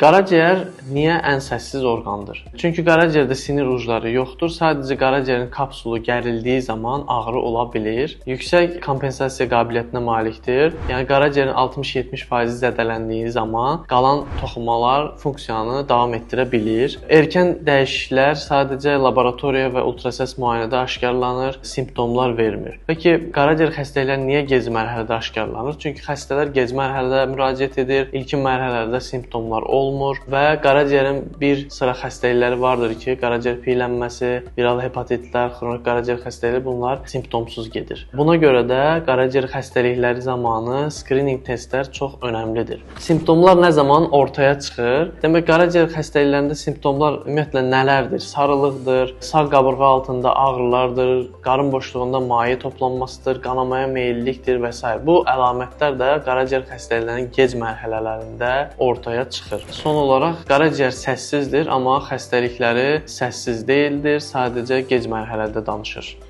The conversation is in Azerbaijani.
Qaraciyər niyə ən səssiz orqandır? Çünki qaraciyərdə sinir ucları yoxdur. Sadəcə qaraciyərin kapsulu gərildiyi zaman ağrı ola bilir. Yüksək kompensasiya qabiliyyətinə malikdir. Yəni qaraciyərin 60-70% zədələndiyi zaman qalan toxumalar funksiyanı davam etdirə bilir. Erkən dəyişikliklər sadəcə laboratoriya və ultrasəs müayinədə aşkarlanır, simptomlar vermir. Peki qaraciyər xəstəlikləri niyə gec mərhələdə aşkarlanır? Çünki xəstələr gec mərhələdə müraciət edir. İlkin mərhələlərdə simptomlar olmur və qaraciyərin bir sıra xəstəlikləri vardır ki, qaraciyər piylənməsi, viral hepatitlər, xronik qaraciyər xəstəlikləri, bunlar simptomsuz gedir. Buna görə də qaraciyər xəstəlikləri zamanı skrininq testlər çox önəmlidir. Simptomlar nə zaman ortaya çıxır? Demək, qaraciyər xəstəliklərində simptomlar ümumiyyətlə nələrdir? Sarılıqdır, sağ qabırğa altında ağrılardır, qarın boşluğunda maye toplanmasıdır, qanamaya meyillikdir və sair. Bu əlamətlər də qaraciyər xəstəliklərinin gec mərhələlərində ortaya çıxır. Son olaraq qaraciyər səssizdir, amma xəstəlikləri səssiz deyildir, sadəcə gec mərhələdə danışır.